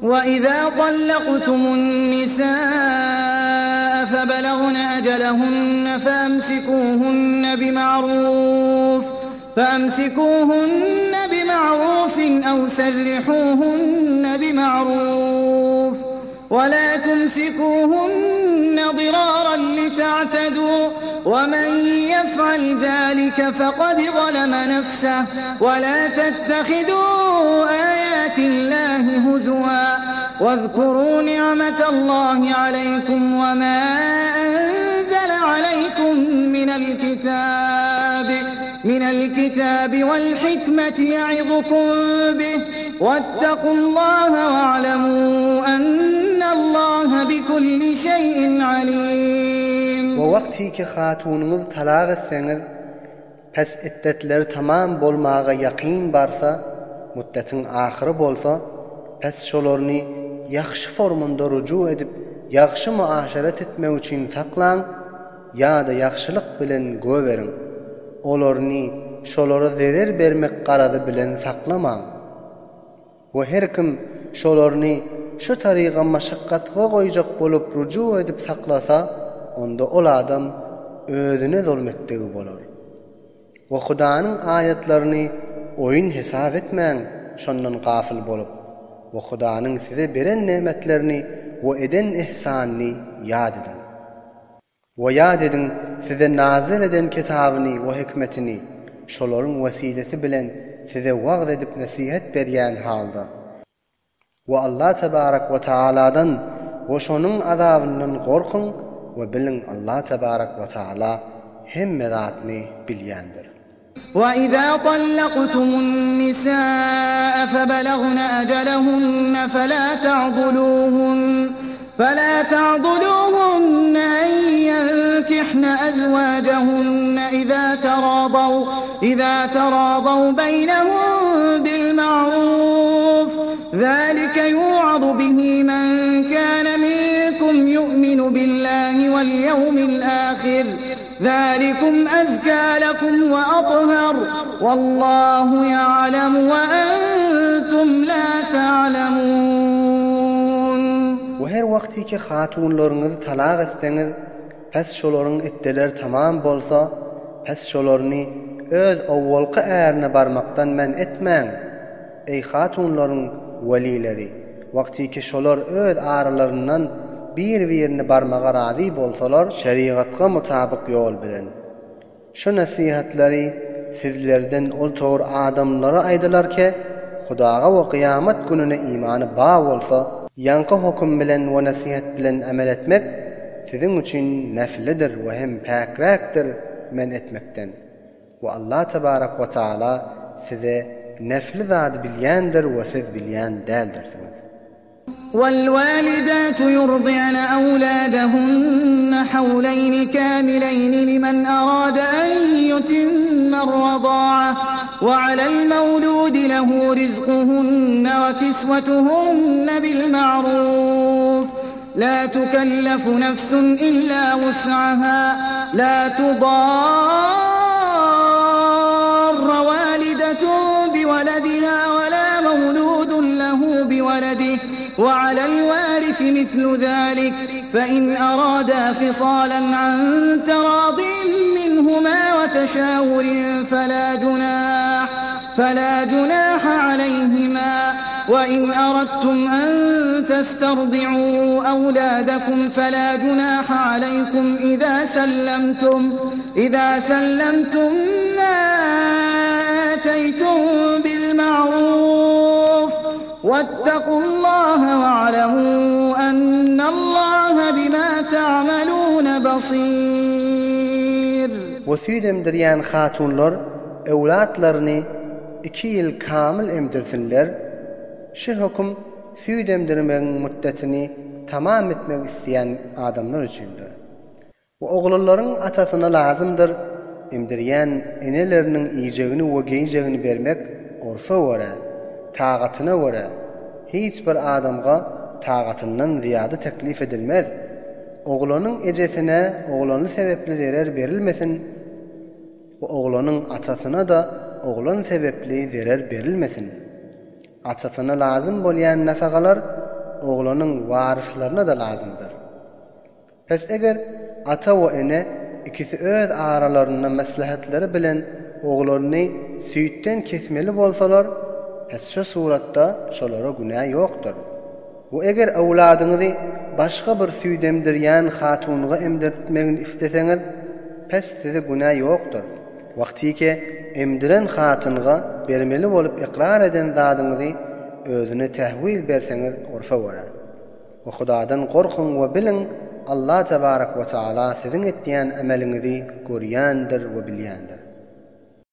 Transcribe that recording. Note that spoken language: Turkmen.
وَإِذَا طَلَّقْتُمُ النِّسَاءَ فَبَلَغْنَ أَجَلَهُنَّ فَأَمْسِكُوهُنَّ بِمَعْرُوفٍ فَأَمْسِكُوهُنَّ بِمَعْرُوفٍ أَوْ سَرِّحُوهُنَّ بِمَعْرُوفٍ وَلَا تُمْسِكُوهُنَّ ضِرَارًا لِتَعْتَدُوا وَمَنْ يَفْعَلْ ذَلِكَ فَقَدْ ظَلَمَ نَفْسَهُ وَلَا تَتَّخِذُوا آيَاتِ اللَّهِ هُزُوًا وَاذْكُرُوا نِعْمَةَ اللَّهِ عَلَيْكُمْ وَمَا أَنزَلَ عَلَيْكُمْ مِنَ الْكِتَابِ مِنَ الْكِتَابِ وَالْحِكْمَةِ يَعِظُكُم بِهِ وَاتَّقُوا اللَّهَ وَاعْلَمُوا أَنَّ اللَّهَ بِكُلِّ شَيْءٍ عَلِيمٌ. We wagtyky hatunyňyzy talak etseňiz, pes iddetleri tamam bolmaga ýakyn barsa, mutdetiň ahyry bolsa, pes şolaryny ýagşy formunda ruju edip ýagşy muaşeret etmek üçin saklaň, ýa-da ýagşylyk bilen göberiň. Olaryny şolara zerer bermek garazy bilen saklamaň. We her kim şolaryny şu taryga maşakgatga goýjak bolup ruju edip saklasa, onda ol adam özüne zulm etdigi bolar. We Hudanyň aýatlaryny oýun hesap etmäň, şondan gafyl bolup, we Hudanyň size beren nemetlerini we eden ihsanyny ýat ediň. We ýat ediň size nazyl eden kitabyny we hikmetini, şolaryň wesilesi bilen size wagz edip nesihat berýän halda. We Allah tebarek we taaladan we şonuň azabyndan gorkuň we biliň Allah tebarek we taala hemme zatny bilýändir. وَإِذَا طَلَّقْتُمُ النِّسَاءَ فَبَلَغْنَ أَجَلَهُنَّ فَلَا تَعْضُلُوهُنَّ فَلَا تَعْضُلُوهُنَّ أَن يَنكِحْنَ أَزْوَاجَهُنَّ إِذَا تَرَاضَوْا إِذَا تَرَاضَوْا بَيْنَهُم بِالْمَعْرُوفِ ذَلِكَ يُوعَظُ بِهِ مَن كَانَ مِنكُمْ يُؤْمِنُ بِاللَّهِ وَالْيَوْمِ الْآخِرِ ذَلِكُمْ أَزْكَى لَكُمْ وَأَطْهَرُ وَاللَّهُ يَعْلَمُ وَأَنْتُمْ لَا تَعْلَمُونَ. We her wagtyky hatunlaryňyzy talak etseňiz, pes şolaryň iddeleri tamam bolsa, pes şolaryny öz owwalky ärine barmakdan men etmäň, eý hatunlaryň welileri, wagtyky şolar öz aralaryndan bir-birini barmaga razy bolsalar, şerigatga mutabyk ýol bilen. Şu nesihatlary sizlerden ol towr adamlara aýdylar ke, Hudaga we kyýamat gününe imany ba bolsa, ýaňky höküm bilen we nesihat bilen emel etmek siziň üçin neflidir we hem päkräkdir men etmekden. We Allah tebarek we taala size nefli zady bilýändir we siz bilýän däldirsiňiz. وَالْوَالِدَاتُ يُرْضِعْنَ أَوْلَادَهُنَّ حَوْلَيْنِ كَامِلَيْنِ لِمَنْ أَرَادَ أَنْ يُتِمَّ الرَّضَاعَةَ وَعَلَى الْمَوْلُودِ لَهُ رِزْقُهُنَّ وَكِسْوَتُهُنَّ بِالْمَعْرُوفِ لَا تُكَلَّفُ نَفْسٌ إِلَّا وُسْعَهَا لَا تُضَارَّ وَالِدَةٌ بِوَلَدِهَا وَلَا مَوْلُودٌ لَهُ بِوَلَدِهِ وَعَلَى الْوَارِثِ مِثْلُ ذَلِكَ فَإِنْ أَرَادَا فِصَالًا عَنْ تَرَاضٍ مِّنْهُمَا وَتَشَاوُرٍ فَلَا جُنَاحَ فَلَا جُنَاحَ عَلَيْهِمَا وَإِنْ أَرَدتُّمْ أَنْ تَسْتَرْضِعُوا أَوْلَادَكُمْ فَلَا جُنَاحَ عَلَيْكُمْ إِذَا سَلَّمْتُمْ إِذَا سَلَّمْتُم مَّا آتَيْتُم بِالْمَعْرُوفِ وَاتَّقُوا اللَّهَ وَاعْلَمُوا أَنَّ اللَّهَ بِمَا تَعْمَلُونَ بَصِيرٌ. We süýt emdirýän hatunlar öwlatlaryny iki ýyl kamyl emdirsinler, şu höküm süýt emdirmegiň mutdetini tamam etmek isleýän adamlar üçindir. We oglanlaryň atasyna lazymdyr emdirýän eneleriniň iýjegini we geýjegini bermek orfa görä, tagatyna görä, hiç bir adamga tagatyndan zyýada teklif edilmez. Oglanyň ejesine oglany sebepli zerer berilmesin we oglanyň atasyna-da oglan sebepli zerer berilmesin. Atasyna lazym bolýan nafagalar. oglanyň waryslaryna-da lazymdyr. Pes eger ata we ene ikisi öz aralarynda maslahatlary bilen oglaryny süýtden kesmeli bolsalar, pes şo suratda şolara günä ýokdur. We eger öwladyňyzy başga bir süýt emdirýän hatunga emdirtmegini isleseňiz, pes size günä ýokdur. Wagtyke emdiren hatynga bermeli bolup ykrar eden zadyňyzy özüne tähwil berseňiz urfa görä. We Hudadan gorkuň we biliň, Allah tebarek we taala siziň etýän emeliňizi görýändir we bilýändir.